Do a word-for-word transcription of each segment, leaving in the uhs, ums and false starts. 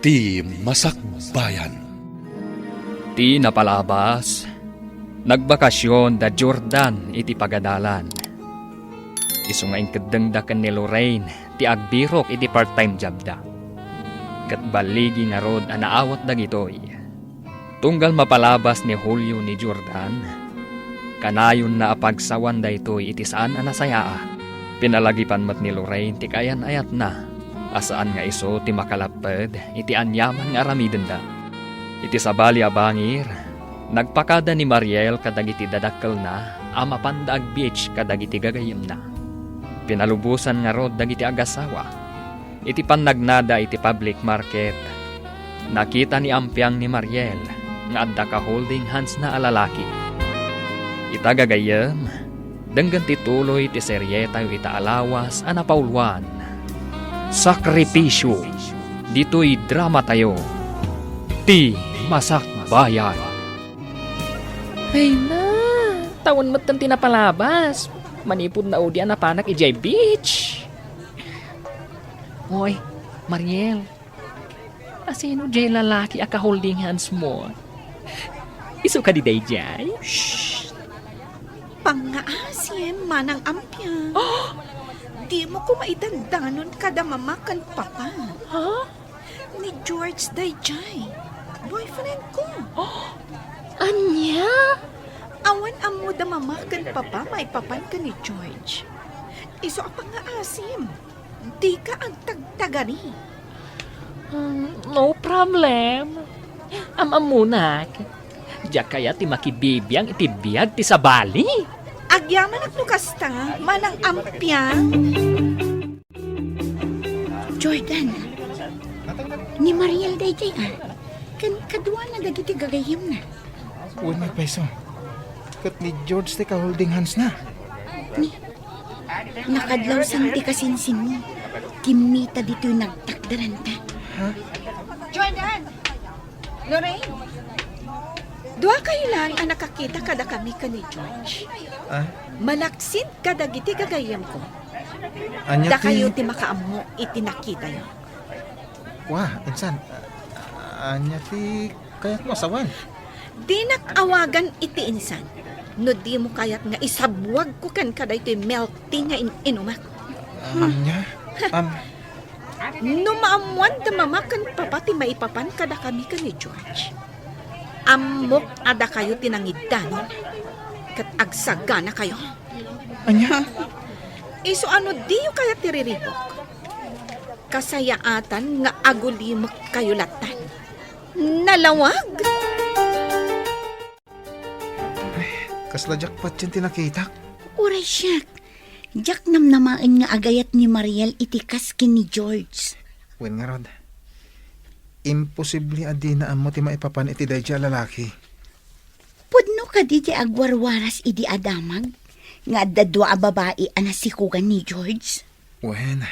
Ti Masakbayan. Ti napalabas, nagbakasion da Jordan iti pagadalan. Isu nga inkeddengda ken ni Lorraine ti agbirok iti part-time jobda. Ket balligi ngarud a naawat dagitoy. Tunggal mapalabas ni Julio ni Jordan, kanayonna a pagsawan daytoy iti saan a nasayaat. Pinalagipan met ni Lorraine ti kaayan-ayatna a saan nga isu ti makalapped iti aniaman nga aramidenda. Iti sabali a bangir, nagpakada ni Mariel kadagiti dadakkelna a mapanda ag-beach kadagiti gagayyemna. Pinalubosan ngarud dagiti agassawa. Iti pannagnada iti public market, nakita ni Ampiang ni Mariel nga adda ka-holding handsna a lalaki. Ita gagayyem, denggen ti tuloy ti serietayo ita a lawas a napauluan, Sakripisyo. Ditoy dramatayo, Ti Masakbayan. Ay na, tawen metten ti napalabas. Manipud naudi a napanak idiay beach. Oy, Mariel, asino diay lalaki a ka-holding hands mo? Isu kadi daydiay? Shh! Pangngaasim, Manang Ampiang. Dimo koma idandanon kada mama ken papa. Ha? Ni George daydiay. Boyfriend ko. Ania? Awan ammo da mama ken papa maipapan ken ni George. Isu a pangngaasim. Dika agtagtagari. Um, no problem. Am-ammonak. Diak kayat ti makibibiang iti biag ti sabali. Agyamanak no kasta, Manang Ampiang. Jordan, ni Mariel daydiay, a. Ken kaduana dagiti gagayyemna. Wen, maypayso. Ket ni George ti ka-holding handsna. Ni, nakadlawsan ti kasinsinmo. Kimmita ditoy nagtakderanta. Ha? Jordan! Lorraine! Duakayo laeng a nakakita kadakami ken ni George. Ah? Malaksid kadagiti gagayyemko. Ania ti Dakayo ti makaammo iti nakitayo. Wa, insan. Ania ti kayatmo a sawen? Dinak awagan iti insan no dimo kayat nga isabwagko kenka daytoy milk tea nga in-inumak. Ania? Am, No maammoan da mama ken papa ti maipapan kadakami ken ni George, ammok a dakayo ti nangiddanon ket agsaganakayo. Ania? Isu a no diyo kayat ti riribuk, kasayaatan nga agulimekkayo lattan. Nalawag! Ay, kasla diak patien ti nakitak. Uray siak, diak namnamaen nga agayat ni Mariel iti kas ken ni George. Wen ngarud, imposible a dina ammo ti maipapan iti daydiay a lalaki. Pudno kadi ti agwarwaras idi a damag nga adda dua a babai a nasikogan ni George? Wen,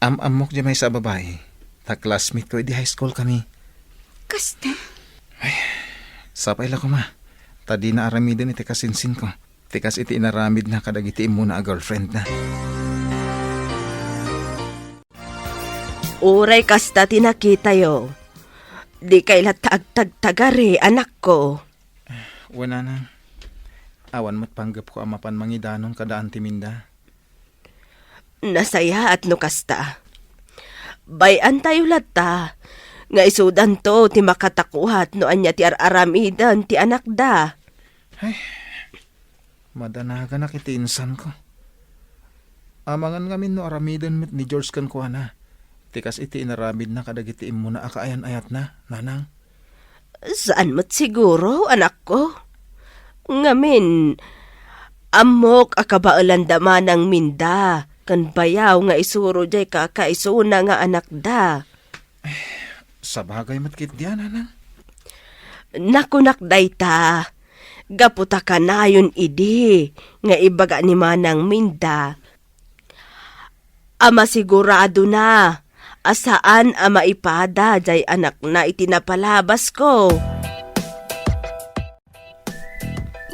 am-ammok diay maysa a babai, ta classmate ko idi high school kami. Kasta? Ay, sapay la koma, ta dina aramiden iti kasinsinko, ti kas iti inaramidna kadagiti immuna a girlfriendna. Uray kasta ti nakitayo, dikay latta agtagtagari, anakko. Wen, nanang, awan met panggepko a mapan mangidanon kada Auntie Minda. Nasayaat no kasta. Bay-antayo latta nga isudanto ti makatakuat no ania ti ar-aramiden ti anakda. Ay, madanaganak iti insanko. Amangan ngamin no aramiden met ni George kenkuana ti kas iti inaramidna kadagiti immuna a kaayan-ayatna, nanang. Saan met siguro, anakko. Ngamin, ammok a kabaelan da manang Minda ken bayaw nga isuro diay kakaisuna nga anakda. Sabagay met ketdi, nanang. Nakunak dayta, gapu ta kanayon idi nga ibaga ni manang Minda a masiguradona a saan a maipada diay anakna iti napalabasko.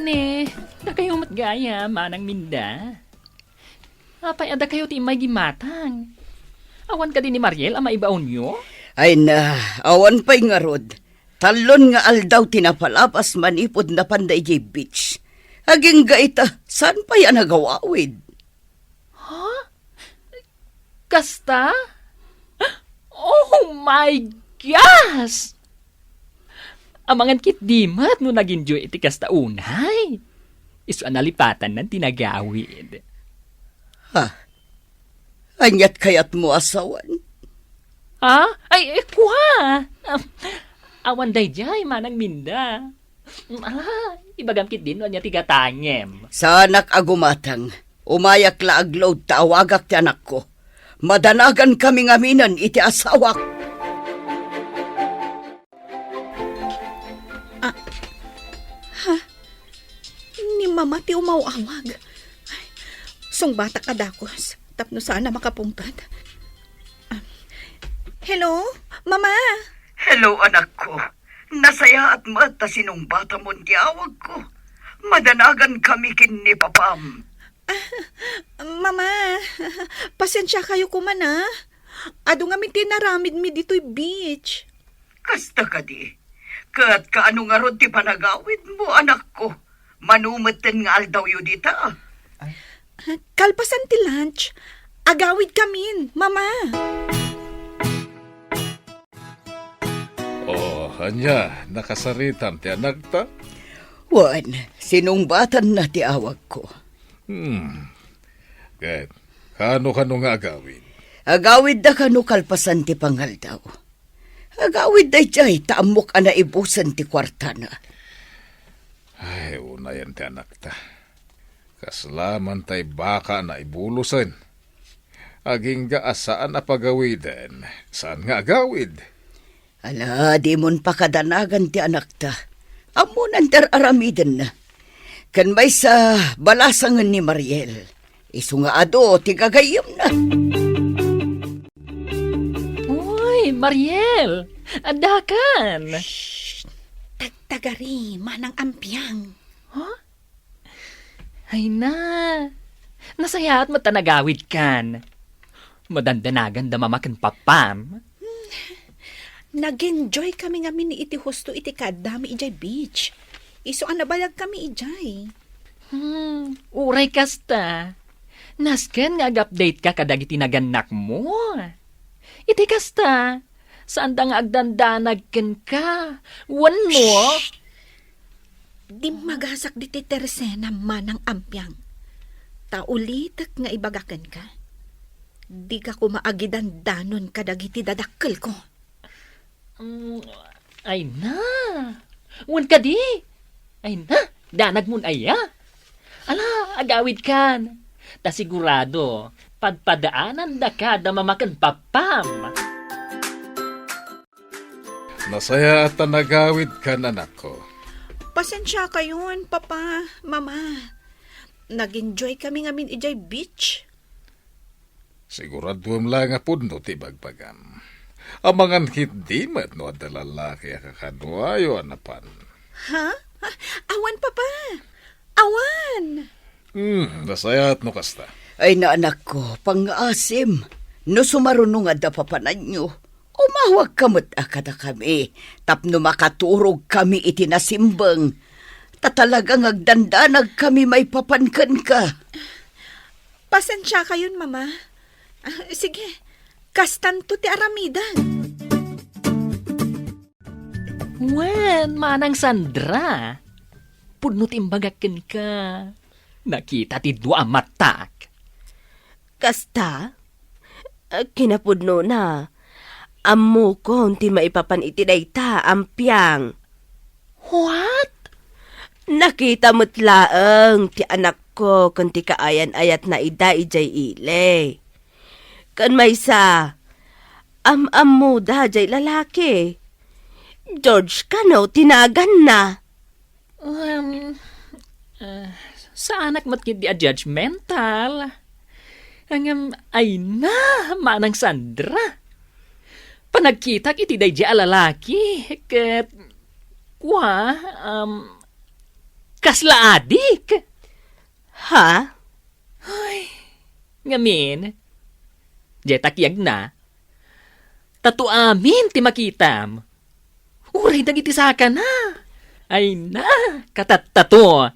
Ne, dakayo met gayam, manang Minda. Apay a dakayo ti immay gimmatang? Awan kadi ni Mariel a maibaonyo? Ay na, awan pay ngarud. Tallon nga aldaw ti napalabas manipud napanda idiay beach. Agingga ita, saan pay a nagawawid? Ha? Kasta? Oh my gosh! Amangan ketdi met no nag-enjoy iti kasta unay. Isu a nalipatanna ti nagawid. Ha? Aniat kayatmo a sawen? Ha? Ay, eh, kua! Awan daydiay, Manang Minda. Ala, ibagam ketdi no ania ti gatangem. Saanak a gumatang. Umayak la agload ta awagak ti anakko. Madanagankami ngaminen iti asawak. Ah, ha? Ni Mama ti umaw-awag. Ay, sungbatak a dakes tapno saan a makapungpet. Ah, hello, Mama? Hello, anakko. Nasayaat met ta sinungbatamon ti awagko. Madanagankami ken ni Papam. Ah, Mama, pasensiakayo koma, a. Adu ngamin ti inaramidmi ditoy beach. Kasta kadi? Ket kaano ngarud ti panagawidmo, anakko? Mano metten nga aldawyo dita? Kalpasan ti lunch, agawidkamin, Mama. Oh, ania, nakasaritam ti anakta? Wen, sinungbatanna ti awagko. Hmm. Ket, kano-kano nga agawid? Agawidda kano kalpasan ti pangaldaw. Agawidda idiay ta ammok a naibusen ti kuartana. Ay, unayen ti anakta. Kasla man tay baka a naibulosen. Agingga a saan a pagawiden, saan nga agawid. Ala, dimon pakadanagan ti anakta. Ammonan ti ar-aramidenna. Ken maysa, balasangen ni Mariel. Isu nga adu ti gagayyemna. Uy, Mariel! Addakan! Shh! Tagtagari, Manang Ampiang. Huh? Ay na, nasayaat met ta nagawidkan. Madandanaganda Mama ken Papam. Hmm, nag-enjoy kami ngamin iti husto iti kaaddami idiay beach. Isu a nabayag kami idiay. Hmm, uray kasta. Nasken nga ag-update ka kadagiti nagannakmo. Iti kasta, saanda nga agdandanag kenka. Wenno? Shh! Dimmagasak ditoy terasem, Manang Ampiang. Ta ulitek nga ibaga kenka, dika koma agidandanon kadagiti dadakkelko. Mm, ay na. Wen kadi? Ay na, danagmon aya? Ala, agawidkan. Ta sigurado, padpadaanandaka da Mama ken Papam. Nasayaat ta nagawidkan, anakko. Pasensiakayon, Papa, Mama. Nag-enjoy kami ngamin idiay beach. Siguraduem la nga pudno ti ibagbagam. Amangan ketdi met no adda lalaki a kakaduayo a napan. Ha? Ha? Awan, Papa. Awan. Hmm, nasayaat no kasta. Ay, na, anakko, pangngaasim. No sumaruno nga adda papananyo, umawagka met a kadakami tapno makaturogkami iti nasimbeng. Ta talaga nga agdandanagkami maipapan kenka. Pasensiakayon, Mama. Ah, sige, kastanto ti aramiden. Wen, Manang Sandra, pudno ti imbagak kenka. Nakita ti dua a matak. Kasta? Kinapudnona, ammokon ti maipapan iti dayta, Ampiang. What? Nakita met laeng ti anakko ken ti kaayan-ayatna ida idiay ili. Ken maysa, am-ammoda jay lalaki. George kano ti naganna? Um, ah, saanak met ketdi a judgmental. Ngem, ay na, Manang Sandra. Panagkitak iti daydi a lalaki, ket, kua, um, kasla adik. Ha? Ay, ngamin, jay takiagna, Tato amin ti makitam. Uray dagiti sakana. Ay na, katattato.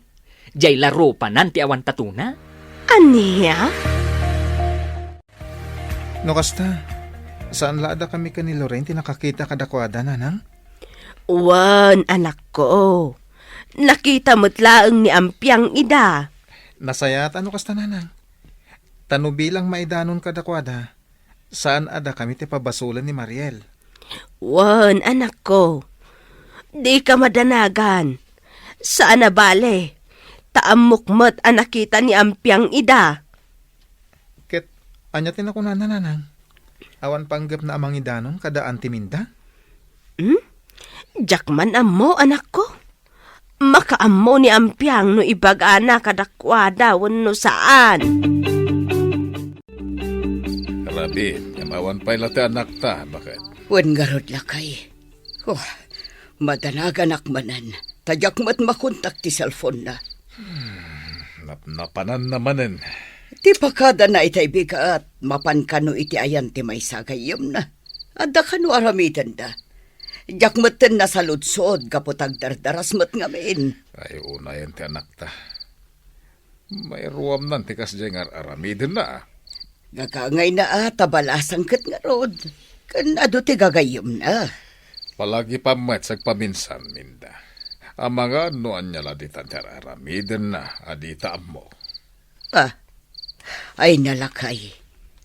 Jay la rupanan ti awan tatona. Ania? No kasta, saan la a dakami ken ni Lorraine ti nakakita kadakuada, nanang? Wen, anakko. Nakita met laeng ni Ampiang ida. Nasayaat a no kasta, nanang. Ta no bilang maidanon kadakuada, saan a dakami ti pabasolen ni Mariel. Wen, anakko. Dika madanagan. Saan a bale. Ta ammok met a nakita ni Ampiang ida. Ket ania ti nakunana, nanang? Awan panggepna a mangidanon kada Auntie Minda? Hmm? Diak man ammo, anakko. Makaammo ni Ampiang no ibagana kadakuada wenno saan. Rabi, ngem awan pay la ti anakta, baket? Wen ngarud, lakay. Oh, madanaganak manen. Ta diak met makontak ti cellphone-na. Hmm, napnapananna manen. Ti pakadana itay bigat, mapan kano iti ayan ti maysa a gayyemna. Adda kano aramidenda. Diak metten nasaludsod gapu ta agdardaras met ngamin. Ay, unayen ti anakta. Mairuamnan ti kasdiay nga ar-aramidenna, a. Gagangayna a ta balasang ket ngarud, ken adu ti gagayyemna. Palagipam met sagpaminsan, Minda. Amangan no ania la ditan ti ar-aramidenna a dita ammo. Ah, ay nalakay.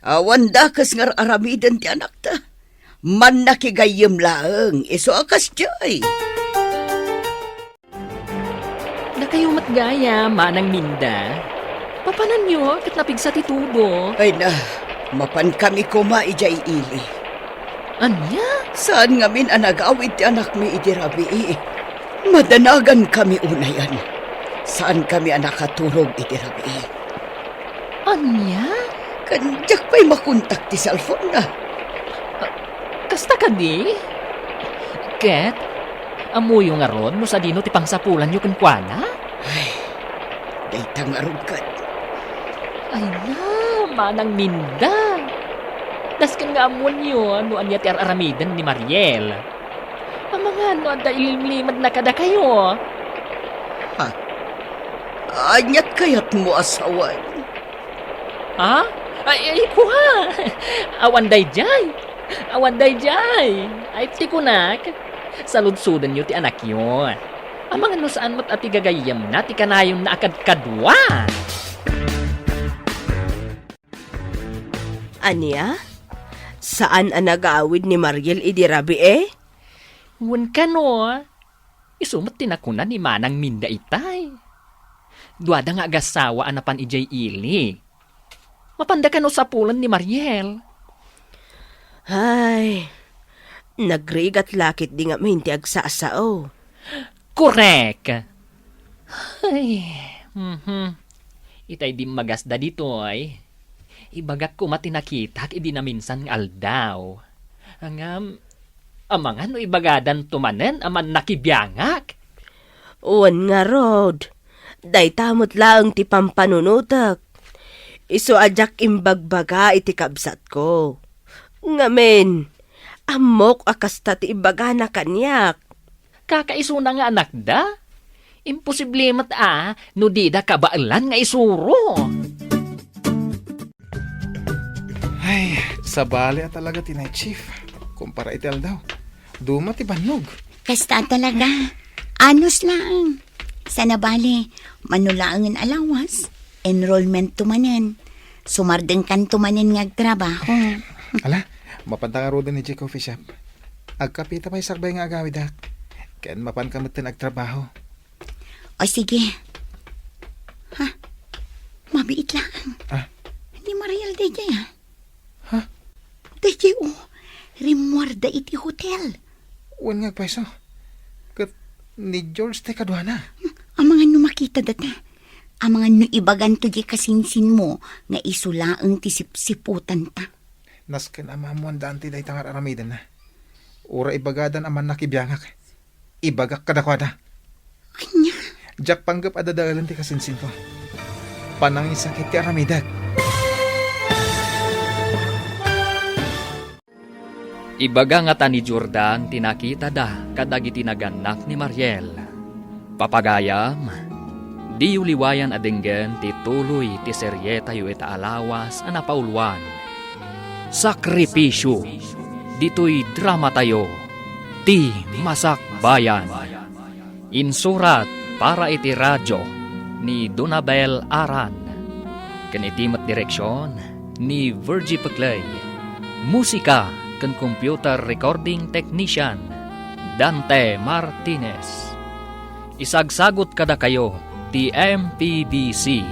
Awan dakes nga ar-aramiden ti anakta. Mannakigayyem laeng, isu a kasdiay. Dakayo met gayam, Manang Minda. Papananyo ket napigsa ti tudo. Ay na, mapankami koma idiay ili. Ania? Saan ngamin a nagawid ti anakmi idi rabii. Madanagankami unayen. Saankami a nakaturog idi rabii. Ania? Ken diak pay makontak ti cellphone-na. Ah, kasta kadi? Ket, ammoyo ngarud no sadino ti pangsapulanyo kenkuana? Ay, dayta ngarud ket. Ay na, Manang Minda. Dasken nga ammoenyo no ania ti ar-aramiden ni Mariel. Amangan no adda ilimlimedna kadakayo. Ha? Aniat kayatmo a sawen? Ha? Ay, ay, kua! Awan daydiay! Awan daydiay! Ay, ti kunak, saludsodenyo ti anakyo. Amangan no saan met a ti gagayyemna ti kanayonna a kadkadua. Ania? Saan a nagawid ni Mariel idi rabii? Wen kano, isu met ti nakuna ni Manang Minda itay. Duada nga agassawa a napan idiay ili. Mapanda kano sapulen ni Mariel? Ay, nagrigat la ketdi ngamin ti agsasao. Korek! Ay, mhm. Itay dimmagasda ditoy. Ibagak koma ti nakitak idi naminsan nga aldaw. Ngem, amangan no ibagadanto manen a mannakibiangak? Wen ngarud, dayta met laeng ti pampanunotek. Isu a diak imbagbaga iti kabsatko. Ngamin, ammok a kasta ti ibagana kaniak. Kakaisuna nga anakda? Imposible met a no dida kabaelan nga isuro. Ay, sabali a talaga ti night shift. Kumpara iti aldaw, duma ti bannog. Kasta talaga. Anus laeng. Sana bali, mano laengen a lawas, enrollment to manen. Sumardengkan to manen nga agtrabaho. Ala, mapanta ngaruden idiay coffee shop. Agkapita pay sakbay nga agawidak. Ken mapanka metten agtrabaho. O sige. Ha? Mabiit laeng. Ah? Ni Mariel daydiay, ah. Ha? Daydiay, oh. Rimmuarda iti hotel. Wen nga agpayso. Ket ni George ti kaduana. Amangan no makita data. Amangan no ibaganto diay kasinsinmo nga isu laeng ti sipsiputanta. Nasken a maammoandaan ti dayta nga ar-aramidenna. Uray ibagadan a mannakibiangak, ibagak kadakuada. Ania? Diak panggep a dadaelen ti kasinsinko. Panangisakit ti aramidek. Ibaga ngata ni Jordan ti nakitada kadagiti nagannak ni Mariel. Papagayam, diyo liwayan a denggen ti tuloy ti serietayo ita a lawas a napauluan. Sakripisyo, ditoy dramatayo, Ti Masakbayan. Insurat para iti radio ni Donabel Aran, ken iti met direksion ni Virgie Peclay. Musika ken computer recording technician, Dante Martinez. Isagsagut kadakayo ti M P B C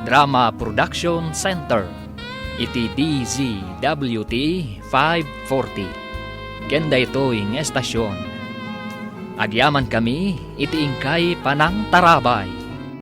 Drama Production Center iti D Z W T five forty. Ken daytoy nga estasion, agyamankami iti inkay panangtarabay.